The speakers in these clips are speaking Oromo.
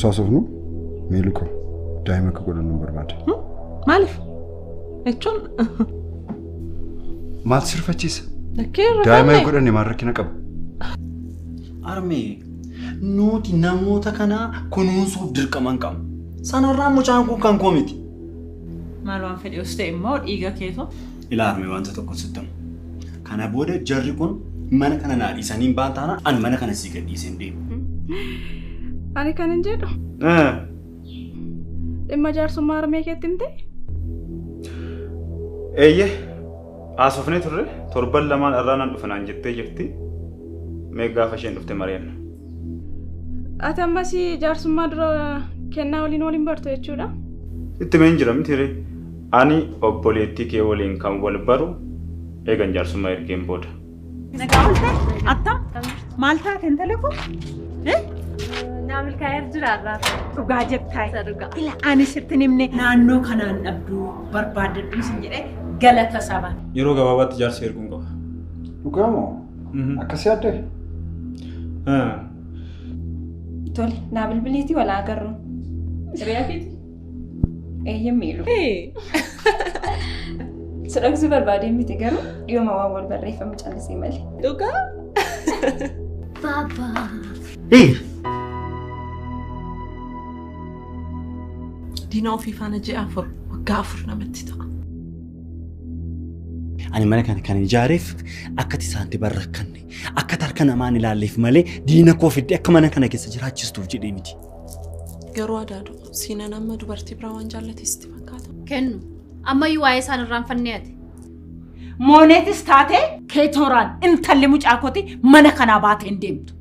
Osoo haasofnu Meeluu koo daa'ima akka godhannu barbaada. Maaliif? Jechuun Maal sirfachiisa? Lakkee irra Daa'ima yoo godhanne maal rakkina qaba? Armee nuti namoota kana kunuunsuuf dirqama hin qabnu. Sanarraa mucaan kun kan koo miti. Maal waan fedhe os ta'e immoo dhiiga keetu. Ilaa armee wanta tokko sitti himu. Kana booda jarri kun mana kana naa dhiisanii hin ba'an taanaan ani mana kana sii gad dhiisee hin deemu. Ani kan hin jedhu dhimma jaarsummaa harmee keetti himte? Eeyyee haasofnee turre torban lamaan irraa nan dhufa naan jettee jirti. Mee gaafa isheen dhufte mari'anna. Ati ammas jaarsummaa dura kennaa waliin waliin bartu jechuudha? Itti mee hin jira miti ree. Ani obboleettii kee waliin kan wal baru eegan jaarsummaa ergeen booda. Nagaa oolte? Attam? Maal taate intala koo? Naa milkaa'eer jira irraa. Dhugaa jettaa. Isa dhugaa. Ila ani sitti hin himne naannoo kanaan dhabduu barbaadadhu sin jedhee galata saba. Yeroo gabaabaatti jaarsa erguun qaba. Dhugaa moo? Akkas yaaddee? Tole, naa bilbiliitii wal agarru. Hiriyaa keeti? Eeyyee miilu. Si dhoksuu barbaadee miti garuu dhiyooma waan wal barreeffamu callisee malee. Dhugaa? Baba. Diina ofii faana ji'a 4 waggaa 4 namatti ta'a. Ani mana kana kan ijaareef akka isaanitti barrakkanne akka harka namaan ilaalleef malee diina koo fidde akka mana kana keessa jiraachistuuf jedhee miti. Garuu adaadu siinaan amma dubartii biraa waan jaallates sitti fakkaata. Kennu ammayyuu waa'ee isaan irraanfannee ati. Mooneetis taate keetooraan intalli mucaa kooti mana kanaa baatee hin deemtu.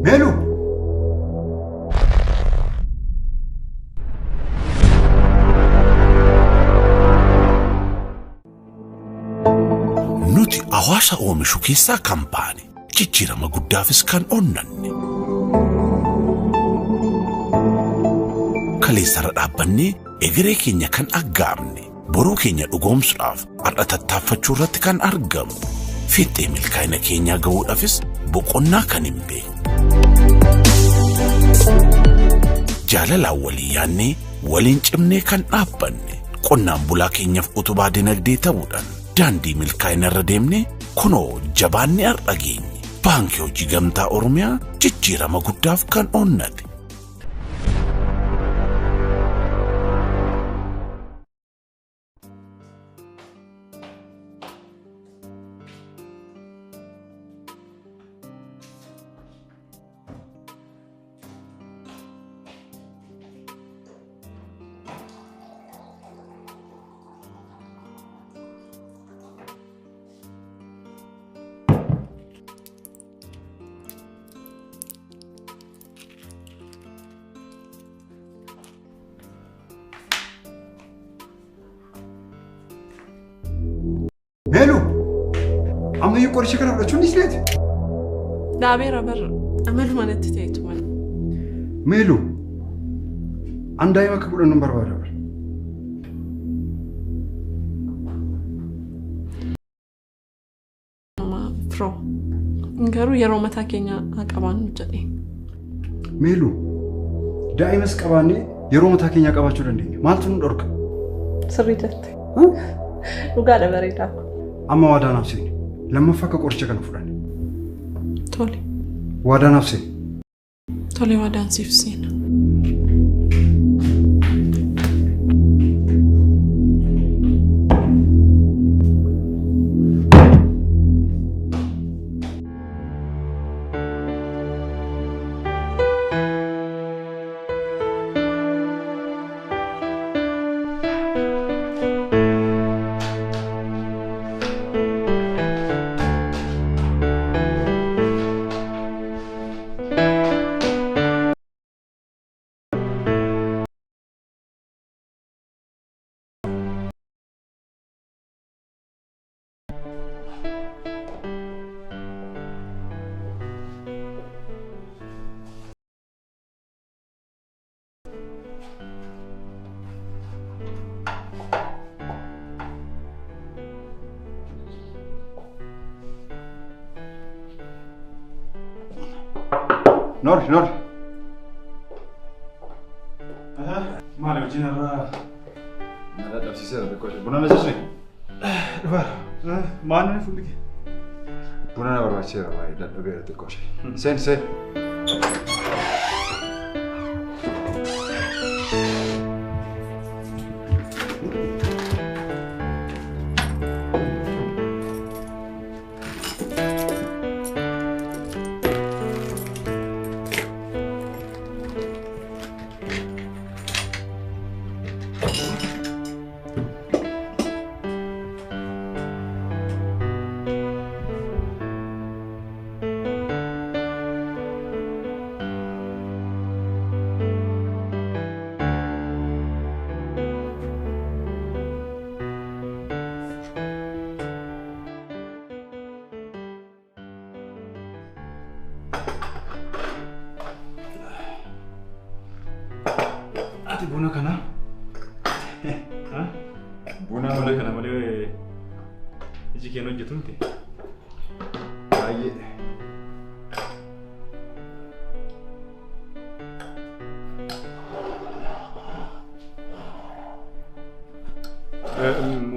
Meeluu! Nuti hawaasa oomishu keessaa kan baane jijjiirama guddaafis kan onnanne. Kaleessarra dhaabbannee egeree keenya kan aggaamne boruu keenya dhugoomsuudhaaf har'a tattaaffachuu irratti kan argamu. Fiixee milkaa'ina keenyaa gahuudhaafis boqonnaa kan hin beekne. Jaalalaan walii yaannee waliin cimnee kan dhaabbanne qonnaan bulaa keenyaaf utubaa dinagdee ta'uudhaan daandii milkaa'ina irra deemne kunoo jabaannee har'a geenye. Baankii Hojii Gamtaa Oromiyaa jijjiirama guddaaf kan onnate. Meeluu! Ammayyuu qoricha kana fudhachuun dhiisneeti? Dhaabeera bar amaluma natti ta'etu malee. Meeluu! An daa'ima akka godhannu hin barbaada bar. Firoo. Garuu yeroo mataa keenya haa qabaannu jedhee. Meeluu! Daa'imas qabaannee yeroo mataa keenyaa qabaachuu dandeenya. Maaltu nu dhorka? Sirrii jette. Dhugaadha bareedaa. Amma waadaa naaf seeni. Lammaffaa akka qoricha kana fudhanne. Tole. Waadaa naaf seeni. Tole waadaan siif seena. Noor, noor. Maali hojiin irraa? Na dadhabsiiseera xiqqoo ishee. Buna na jechni? Dhufaara. Maal inni fuulli kee? Buna na barbaachiseera baay'ee dadhabeera xiqqoo ishee. Seen seen. Ati buna kana? Buna kana malee iji kee hojjetu miti? Baay'ee.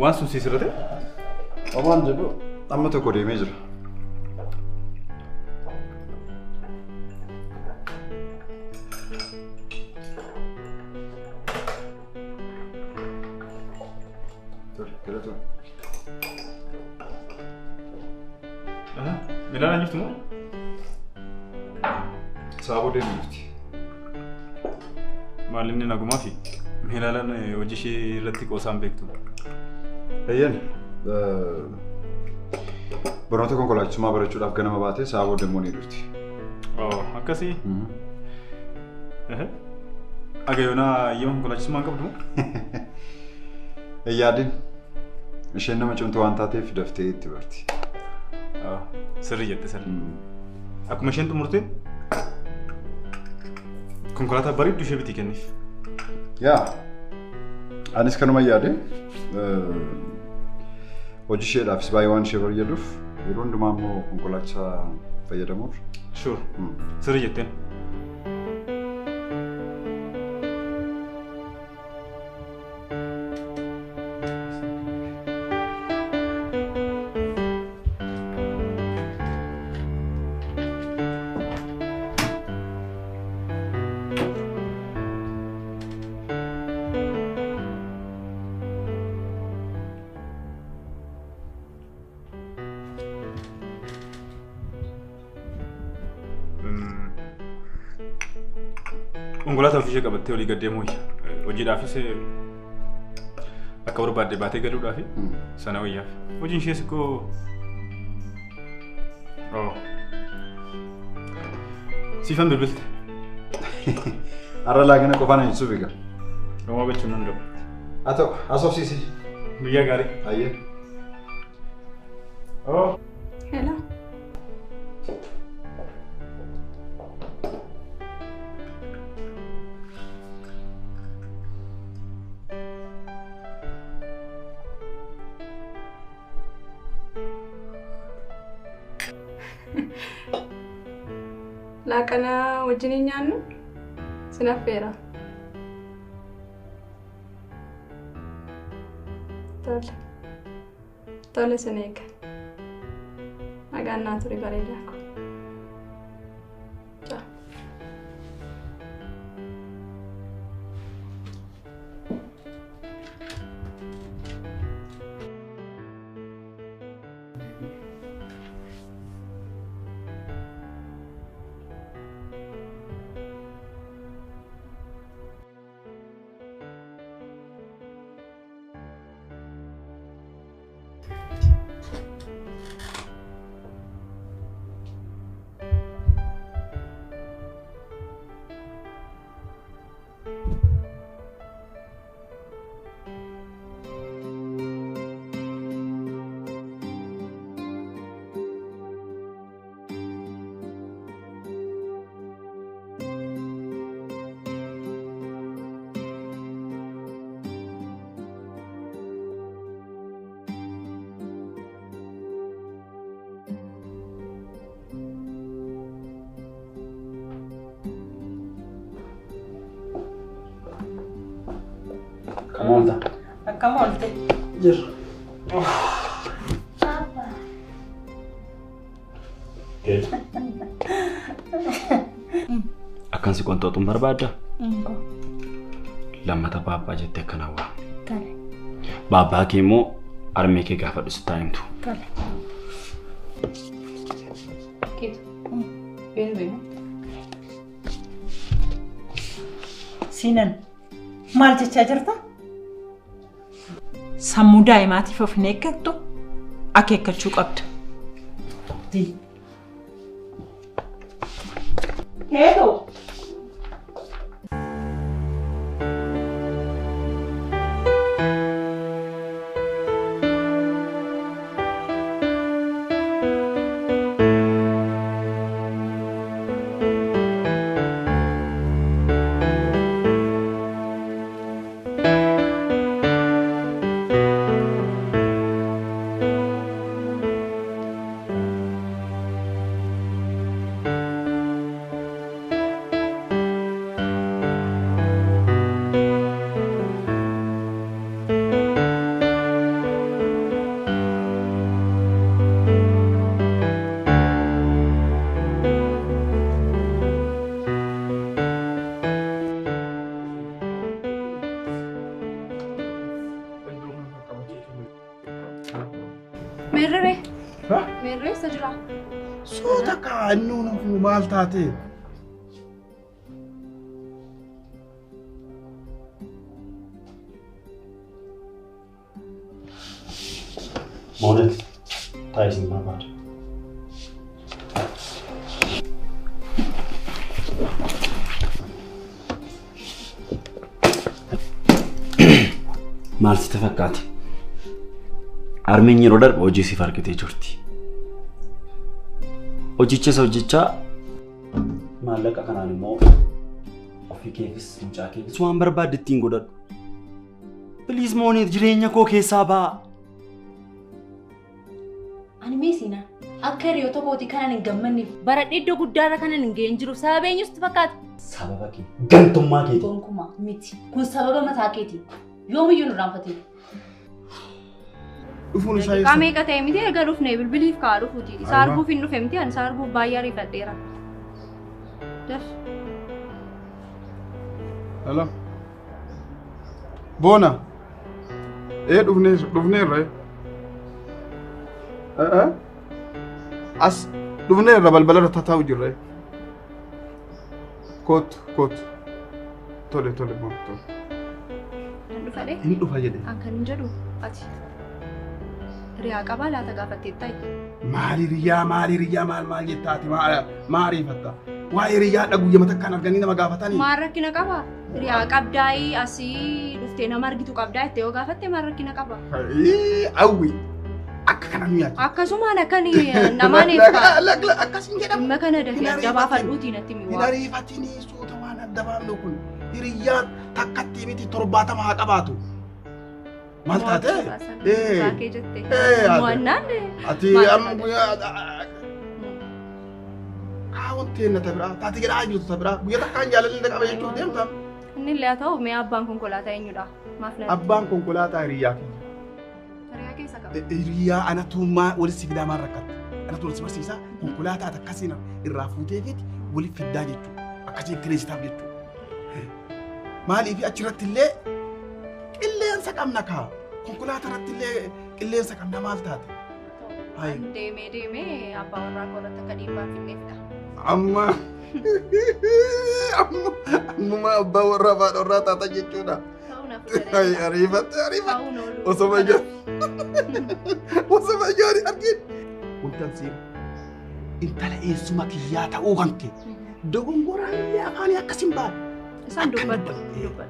Waan sun siisirrate? Omaan jedhu amma tokko deemee jira. Midhaan jirtu moo? Saaboo deemuu jirti. Maal inni nagumaa fi Milaalaan hojii ishee irratti qoosaan beektu. Eeyyan barnoota konkolaachisummaa barachuudhaaf ganama baatee saaboo deemuu ni dhufti. Akkasii? Agayoonaa eeyyama konkolaachisummaa hin qabdu moo? Yaadin isheen nama cimtuu waan taateef daftee itti barti. Sirrii jette sirrii. Akkuma isheen xumurte konkolaataa bareedduu ishee bitii kenniif. Yaa anis kanuma yaade hojii isheedhaafis baay'ee waan ishee fayyaduuf yeroo hundumaa immoo konkolaachisaa fayyadamuuf. Sure. Sirrii jetteen. Konkolaataa ofii ishee qabattee olii gad deemuu hojiidhaafis akka barbaadde baatee galuudhaaf sana wayyaaf. Hojiin ishees koo siifan bilbilte. Har'a laagina qofaan hin suuf egaa. Homaa gochuun nan danda'u. Haa ta'u haasofsiisi. Guyyaa gaarii. Ayyee. Hello. Laaqana wajjin hin nyaannu sin affeera. Tole. Tole sin eega. Nagaan naa turi bareedaa koo. Ciao. Moolta. Akkam oolte? Jirra. Akkan si qonxooxuun barbaadda? Lammata baabbaa jettee akkana waa. Baabbaa kee immoo harmee kee gaafadhu sitti himtu. Siinan maal jechaa jirta? Sammuu daa'imaatiif of hin eeggattu akeekkachuu qabda. Keeto! Maal taate? Moonet taayisin barbaada. Maal sitti fakkaate? Harmeen yeroo darbe hojii siif argitee jirti. Hojicha isa hojjechaa maallaqa kanaan immoo ofii keefis mucaa keefis waan barbaadde ittiin godhadhu. Please Moonet jireenya koo keessaa ba'a. Ani meesina akka hiriyoota kootii kanan hin gammanneef baradhee iddoo guddaarra kanan hin ga'een jiruuf sababa eenyuutu fakkaata? Sababa kee gantummaa keeti. Gonkumaa miti kun sababa mataa keeti yoomiyyuu nu raanfatee. Dhufuun isaa Daqiiqaa meeqa ta'e miti erga dhufnee bilbiliif kaa'aa dhufuuti. Isa arguuf hin dhufe miti ani isa arguuf baay'ee ariifadheera. Daf. Hello. Boona. Dhufneerra. As dhufneerra balbala irra tataa'u jirra. Kootu kootu. Tole tole boona tole. Hin dhufadhe? Hin dhufa jedhe. Akkan hin jedhu ati. Riyaa qabaa laata gaafattee taa'i. Maali riyaa maali riyaa maal maal jettaati maa ariifatta? Waa'ee riyaa dha guyyama takkaan arganii nama gaafatanii. Maal rakkina qaba? Riyaa qabdaa'ii asii dhuftee nama argitu qabdaa jettee yoo gaafatte maal rakkina qaba? Awwi akka kana nu yaadu. Akkasumaan akkan namaan eebba. Akkas hin jedhamu. Dhimma kana dafee adda baafadhuutii natti Hin mi'aa. ariifatinii suuta waan adda baafnu kun hiriyyaa takkatti miti 70 haa qabaatu. Maal taate? Baakee jette. Mo'annaan. Ati amma guyyaa kaawwan teenna ta biraa taate jedhaa jirtu ta biraa guyyaa takkaan jaalalli na qaba jechuuf deemta. Inni illee haa ta'u mee abbaan konkolaataa eenyudha? Maaf na Abbaan konkolaataa hiriyyaa kiyya. Hiriyaa keessa qaba. Hiriyyaa anatu walitti fidaa maal rakkatte? Anatu walitti barsiisaa konkolaataa akkasiin irraa fuutee fiti walitti fiddaa jechuudha. Akkasiin kireessitaaf jechuudha. Maaliif achirratti illee qilleensa qabna kaa? Konkolaataa irratti illee qilleensa qabna maal taate? Deemee deemee abbaa warraa koo irratti akka dhiibbaa finneefidha. Amma ammuma abbaa warraa fi haadha warraa taata jechuudha. Ariifatte ariifatte osoma ijoollee argin. Wantan siin intala eessuma kiyyaa ta'uu kan kee dogongoraan illee afaanii akkas hin baane. Isaan dubbadhu.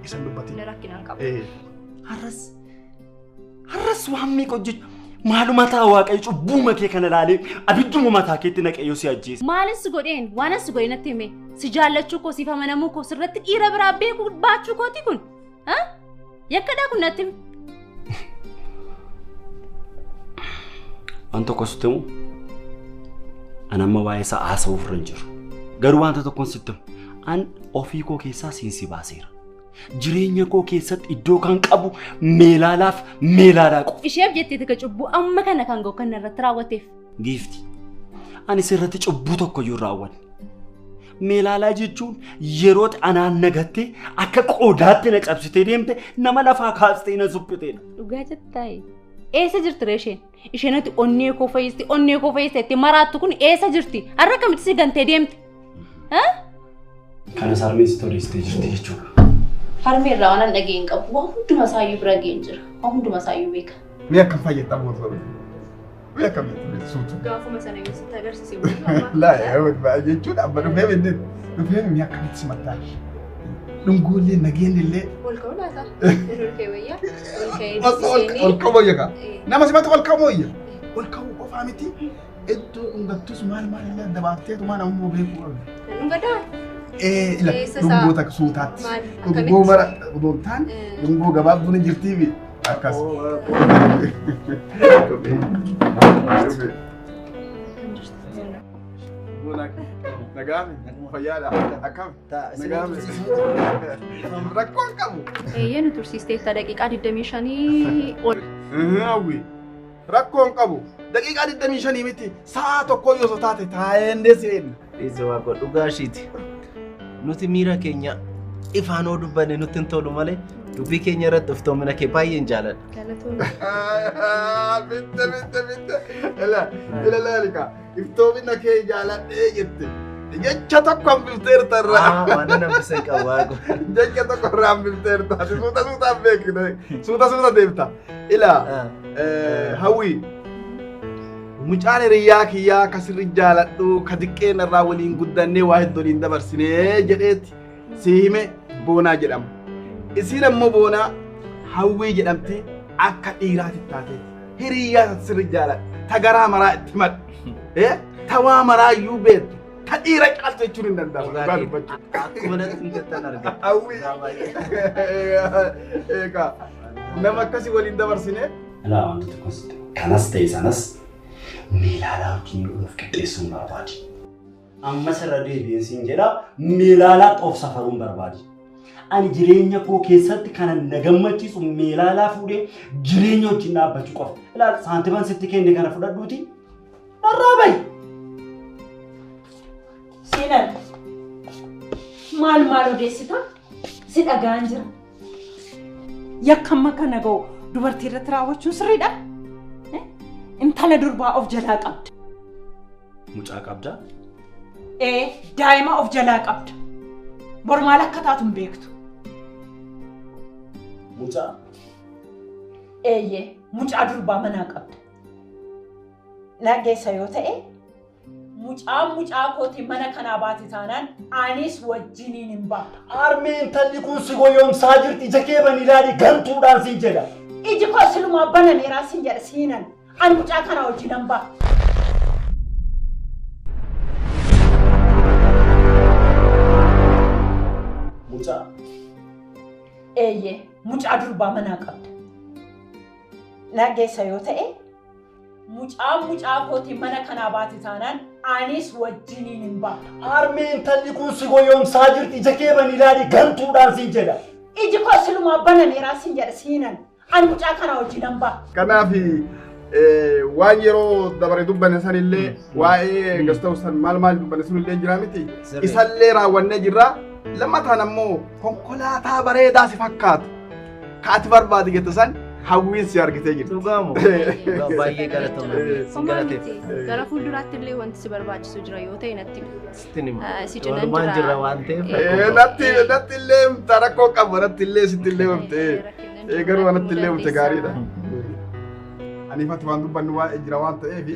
Isaan dubbatin. Inni rakkinaan qabu. Har'as waan meeqa hojjechu maaluma taa waaqayyo cubbuu kee kana ilaalee abidduma mataa keetti naqee yoo si ajjeese. Maalis godheen waan as godhe natti hime si jaallachuu koo siif amanamuu koo sirratti dhiira biraa beekuu baachuu kooti kun yakkadhaa kun natti hime. Waan tokko sitti himu ani amma waa'ee isaa haasa'uuf irra hin jiru. Garuu wanta tokkoon sitti himu an ofii koo keessaa siin si baaseera. Jireenya koo keessatti iddoo kan qabu meelaalaaf meelaalaa qofa. Isheef jettee takka cubbuu amma kana kan ga'u kan irratti raawwateef. Giifti, ani sirratti cubbuu tokko iyyuu raawwanne. Meelaalaa jechuun yeroo anaan nagattee akka qodaatti na cabsitee deemte nama lafaa kaastee na suphiteedha. Dhugaa jettaayi. Eessa jirti ree isheen? Isheen ati onnee koo fayyiste itti maraattu kun eessa jirti? Har'a akkamitti si gantee deemte? Kanas harmeen si toleessitee jirti jechuudha. Harmee irraa waan an dhagee hin qabu. Waan hunduma isaayyuu bira ga'een jira. Waan hunduma isaayyuu beeka. Mee akkam fayyadda boosoo? Mee akkam jettu suutu? Gaafuma sana yoo sitti agarsiise booda. Laa yaa jechuun amma dhufee binni dhufee mee akkamitti simattaa? Dhungoollee nageenyillee. Ol ka'uu laata? Ol ka'ee wayyaa? Ol ka'ee Ol ka'uu wayya kaa? Nama simatu ol ka'uu wayya? Ol ka'uu qofaa miti iddoo dhungattus maal maal illee adda baafteetu maal ammoo beekuu qabda. Dhungataa? Ila dhungoo takka suutaatti. Dhungoo mara odoo hin taane dhungoo gabaabduun hin jirtiifi akkas. Nagaame fayyaadha akkam nagaame rakkoon qabu. Eeyyee nu tursiisteetta daqiiqaa 25 ol. Hawwi rakkoon qabu daqiiqaa 25 miti sa'a tokko yoo taate taa'ee seenna. Dhiise waaqa dhugaa ishiiti. Nuti miira keenya ifaanoo dubbanne nutti hin tolu malee dubbii keenya irratti iftoomina kee baay'een jaaladha. Bitte bitte bitte ila ila laalika iftoomina kee jaaladhee jette. Jecha tokko hambifteerta irraa. Waan hambisee qabu waaqa. Jecha tokko irraa hambifteerta. Ati suuta suutaan beekne suuta suuta deemta. Ila Hawwi mucaan hiriyyaa kiyyaa ka sirri jaaladhu ka xiqqeen irraa waliin guddannee waa hedduu waliin dabarsinee jedheeti si hime Boonaa jedhama. Isiin ammoo Boonaa Hawwii jedhamti akka dhiiraatti taateeti. Hiriyyaa sirri jaaladhu ta garaa maraa itti madhu. Tawaa maraa iyyuu beektu. Ta dhiira caaltu jechuun hin danda'amu. Akkuma natti hin jettan argina. Hawwii. Eegaa nama akkasii waliin dabarsinee. Ilaa wanti tokkos kanas ta'e sanas meelaalaa wajjin of qixxeessuun barbaadi. Ammas irra deebi'een siin jedha meelaalaa of safaruun barbaadi. Ani jireenya koo keessatti kan na gammachiisu meelaalaa fuudhee jireenya wajjin dhaabbachuu qofa. Ilaa saantiman sitti kenne kana fudhadhuuti narraa bahi. Siinan maal maal odeessita? Si dhagaan jira. Yakka amma kana ga'u dubartii irratti raawwachuun sirriidha. Intala durbaa of jalaa qabda. Mucaa qabdaa? Ee, daa'ima of jalaa qabda. Bor maal akka taatu hin beektu. Mucaa? Eeyyee, mucaa durbaa manaa qabda. Nageessa yoo ta'e mucaan mucaa kootii mana kanaa baate taanaan anis wajjiniin hin ba'a. Harmeen intalli kun si goyoomsaa jirti ija kee bani ilaali gantuudhaan siin jedha. Iji koo silumaa banameeraa siin jedha siinan. Ani mucaa kanaa wajjin hin ba'a. Mucaa? Eeyyee, mucaa durbaa manaa qabda. Nageessa yoo ta'e mucaan mucaa kootii mana kanaa baate taanaan anis wajjiniin hin ba'a. Harmeen intalli kun si goyoomsaa jirti ija kee bani ilaali gantuudhaan siin jedha. Iji koo silumaa banameeraa siin jedha siinan. Ani mucaa kanaa wajjin hin ba'a. Kanaaf waan yeroo dabare dubbanne sanillee waa'ee gasta'u san maal maal dubbanne sunillee jira miti. Isallee raawwannee jirra. Lammataan ammoo konkolaataa bareedaa si fakkaatu ka ati barbaade jette san Hawwiin si argitee jirti. Dhugaamoo? Baay'ee galatoomna. Si galateef. Gara fuulduraatti illee wanti si barbaachisu jira yoo ta'e natti himi. Sitti hima. Si cinaan Walumaan jira. jirra waan ta'eef. Natti illee himta rakkoo qabu natti illee sitti illee himte. Garuu natti illee himte gaariidha. Aniifatti waan dubbannu waa jira waan ta'eef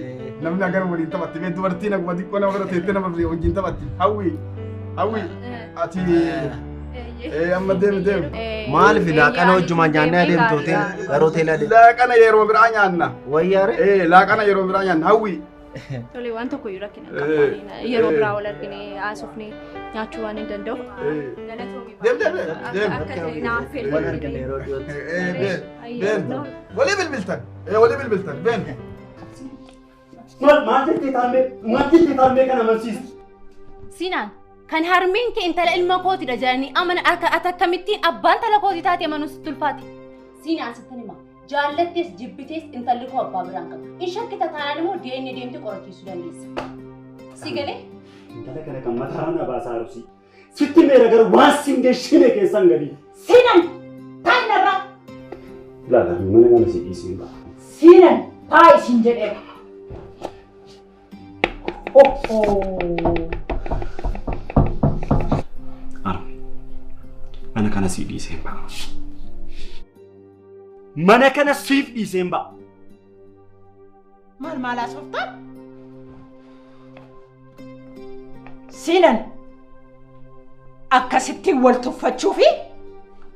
namni agar waliin taphatti mee dubartiin akkuma xiqqoo nama bira teettee nama wajjin taphatti. Hawwi Hawwi ati amma deemi deemi. Maaliif laaqana wajjumaan nyaannee adeemtu hoteela gara hoteela adeemtu? Laaqana yeroo biraa nyaanna. Wayyaare? Laaqana yeroo biraa nyaanna. Hawwi. Tole waan tokko iyyuu rakkina hin qabu. Yeroo biraa wal argine haasofne nyaachuu waan hin danda'uuf. Deem deem deem. Akka naaf fedhu. Wal argina yeroo dhiyootti. Deem deem. Walii bilbiltan. Walii bilbiltan. Deem. Maal maal jettee taalmee maal jettee taalmee kana amansiistu? Siinaan Kan harmeen kee intala ilma kootidha jedhanii amana akka ati akkamittiin abbaan intala kootii taate amanuu sitti ulfaate. Siinaan sittin hima. Jaallattees jibbitees intalli koo abbaa biraan qabdu. In shakkita taanaan immoo DNA deemtee qorachiisuu dandeessa. Si galee? Intala kana kan mataa na baasaa arusi. Sitti meera garuu waan siin geeshine keessan gadi. Siinan taa'i narraa. Ilaala mana kana si dhiisee ba'a. Siinan taa'i siin jedheera. Ohoo. Arme mana kana si dhiisee ba'a. Mana kana siif dhiiseen ba'a. Maal maal haasoftaa? Siinan akkasitti wal tuffachuu fi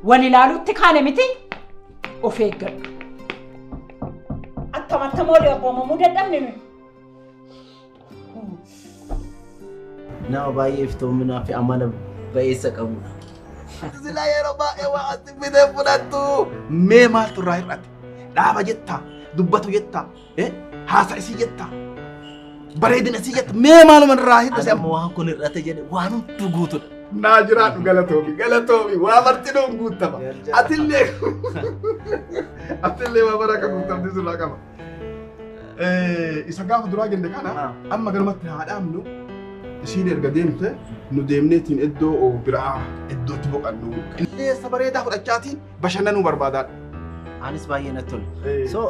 wal ilaaluutti kaane miti of eeggadhu. Akkam akkam olii abboomamuu dadhabne nuyi. Nama baay'ee iftoominaa fi amala ba'eessa qabudha. Silaa yeroo baay'ee waa ati fidee fudhattu. Mee maaltu irraa hir'ate? Dhaaba jettaa, dubbatu jettaa, haasa isii jettaa, bareedina isii jettaa. Mee maaluma irraa hir'ise? Amma waan kun hir'ate jedhe waan hunduu guutudha. Naa jiraadhu galatoomi galatoomi waa martinuun guutama. Atillee atillee waa bara akka guutamti sirraa qaba. Isa gaafa duraa jenne kana amma galumatti haa dhaabnu. Isiin erga deemte nu deemneetiin iddoo biraa iddootti boqannu. Qilleensa bareedaa fudhachaatiin bashannanuu barbaadaadha. Anis baay'ee natti tola. So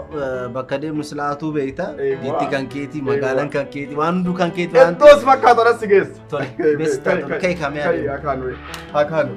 bakka deemnu silaatuu beekta. Biitti kan keetii, magaalaan kan keetii, waan hunduu kan keetii waan Iddoos fakkaatu anas si geessa. Tole, beestaa tole, ka'e kamee Ka'e haa kaanu haa kaanu.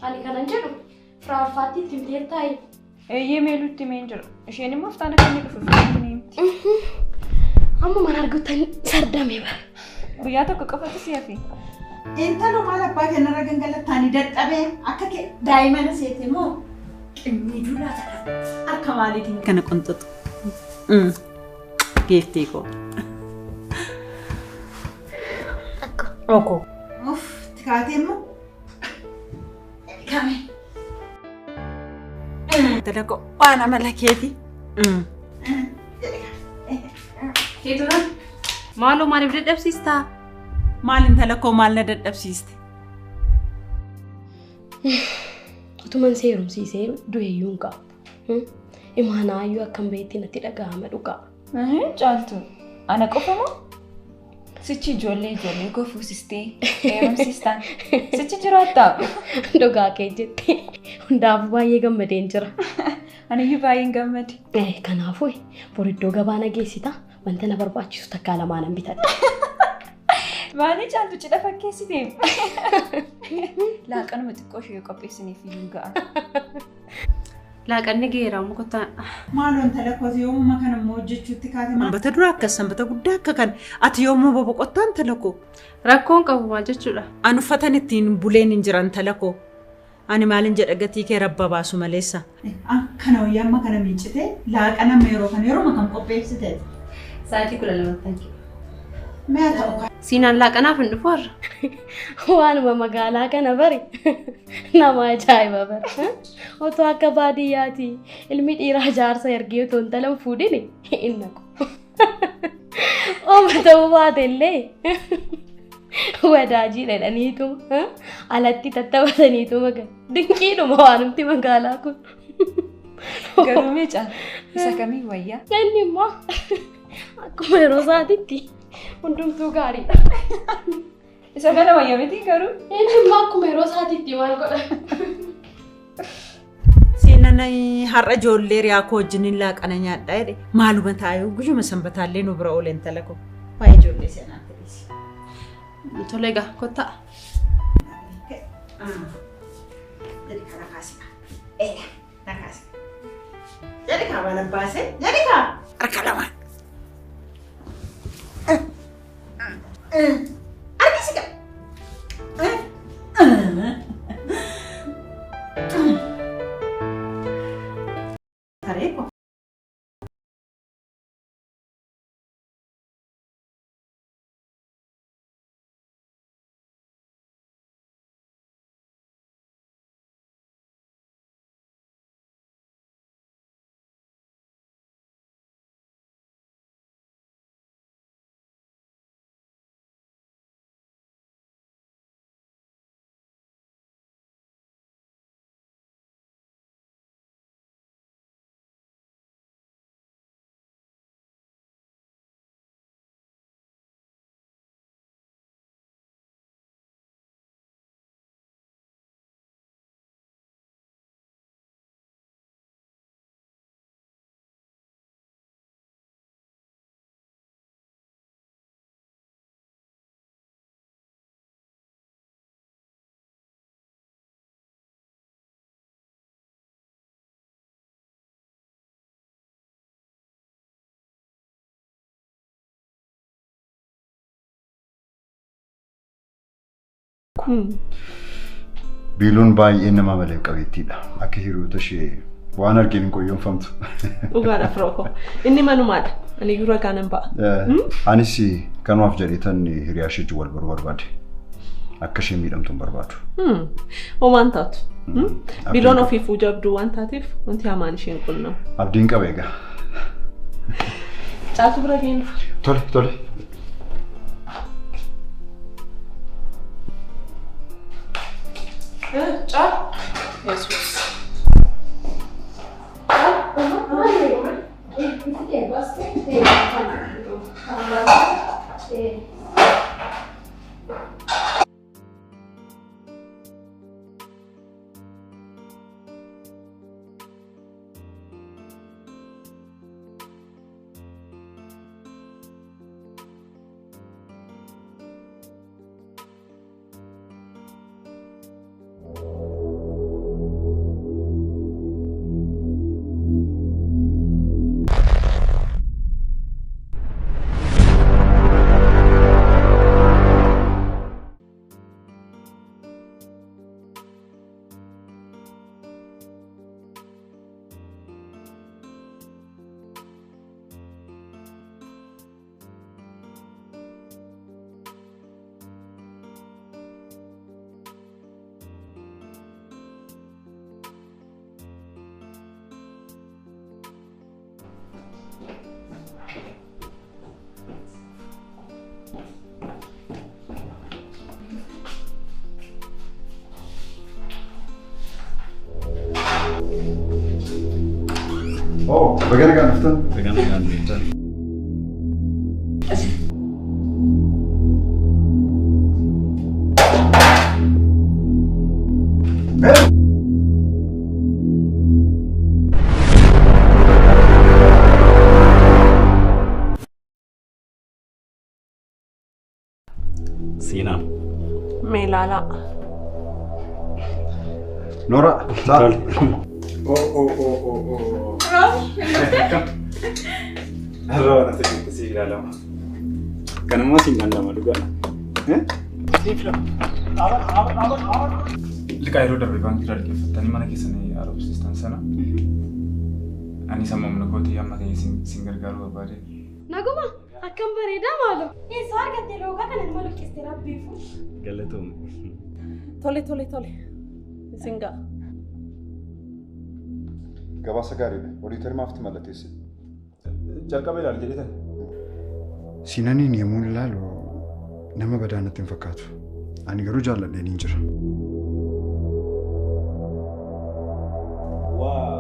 Ani kanan jedhu firaafaatti itti himtee taa'i. Eeyyee meeluutti himeen jira. Isheen immoo iftaan akka inni dhufu firatti ni himti. Amma mana arguutan sardame bara. Guyyaa tokko qofatu si hafe. Intalo maal abbaa kennarra gangalattaanii dadhabee akka daa'imana seete moo qimmiiduu laata harka maaliitiin kana qonxoxu. Geeftee koo. Oko. Uff, tikaatee immoo. Kame. Intala koo waan amala keeti. Keetuun maaloo maaliif dadhabsiistaa? Maal intala koo maal na dadhabsiiste? Utuman seerumsiisee du'eeyyuu hin qabu. Imaanaayyuu akkam beetti natti dhaga'ama dhugaa. Caaltu ana qofa moo? Sichi ijoollee ijoollee koo fuusistee heerumsiistaan sichi jiraattaa? Dhugaa kee jette hundaafuu baay'ee gammadeen jira. Aniyyuu baay'een gammade. Kanaafuu bor iddoo gabaa na geessita wanta na barbaachisu takkaa lamaanan bitadha. Maali caaltu cidha fakkeessitee? Laaqanuma xiqqoo ishee qopheessiniif iyyuu ga'a. Laaqanni geera mukotaan. Maaloo intala kooti yoomuma kana immoo hojjechuutti kaate. Sanbata dura akkas sanbata guddaa akka kan ati yoomuu boboqottaa intala koo. Rakkoon qabu maal jechuudha? An uffatan ittiin buleen hin jiran intala koo. Ani maalin jedha gatii kee rabba baasu maleessa. Kana wayyaa amma kana miiccite laaqana amma yeroo kana yeroo kam qopheessite? Sa'aatii 12 tanki. Mee ta'u. Siinaan laaqanaaf hin dhufu har'a. Waanuma magaalaa kana bari nama ajaa'iba bara. Otoo akka baadiyyaati ilmi dhiiraa jaarsa ergee otoo intala hin fuudhin hin naqu. Ooma ta'uu baate illee wadaajii jedhaniituma alatti tattabataniituma dinqiidhuma waanumti magaalaa kun. Garuu mee caala isa kamii wayyaa? Inni immoo akkuma yeroo isaatitti hundumtuu gaariidha. Isa kana wayyaa miti garuu? Inni immoo akkuma yeroo isaatitti maal godha? Siinaan har'a ijoollee riyaa koo wajjin laaqana nyaadhaa jedhe maaluma taa'ee guyyuma sanbataallee nu bira oolee intala koo. Waa'ee ijoollee seenaa ta'ees. Tole egaa kottaa. Jadi kaa nakaasika. Nakaasika. Jadi kaa waan abbaasee. Jadi kaa harka lamaan. Harkisi qaba. Saree koo. Biiluun baay'ee nama malee qabeettiidha. Akka hiriyoota ishee waan argeen hin goyyomfamtu. Dhugaadha firooko. Inni manumaadha. Ani iyyuu ragaa nan ba'a. Anis kanumaaf jedheetan hiriyaa ishee wajjin wal baruu barbaade. Akka isheen miidhamtu hin barbaadu. Homaan taatu. Biiloon ofiifuu jabduu waan taateef wanti hamaan isheen qunnamu. Abdiin qaba egaa. Caaltu bira geenyu. Tole tole. Caal. Yesuus. Oh, baga nagaan dhuftan. Baga nagaan dhuftan. Siinaa. Meelaalaa. Noora, ta'a. Oh. Har'a waan ati jirtu siif ilaalama. Kanammoo siin ilaalama dhugaadha. Siif ilaalama. Liqaa yeroo darbe baankii irraa liqeeffattanii mana keessanii haaromsistan sana. Anis amma humna kootii amma ta'e sin gargaaruu barbaade. Naguma akkam bareedaa maalo. Eessaa argatte loogaa kana nama luqqiste rabbiifu. Galatoomne. Tole tole tole. Isin ga'a. Gabaasa gaariidha. Odiitarri maafti mallatteesse? Jalqaba ilaali jedhee tani. Siinaniin yommuu ilaalu nama badaa natti hin fakkaatu. Ani garuu jaalladheen hin jira. Waa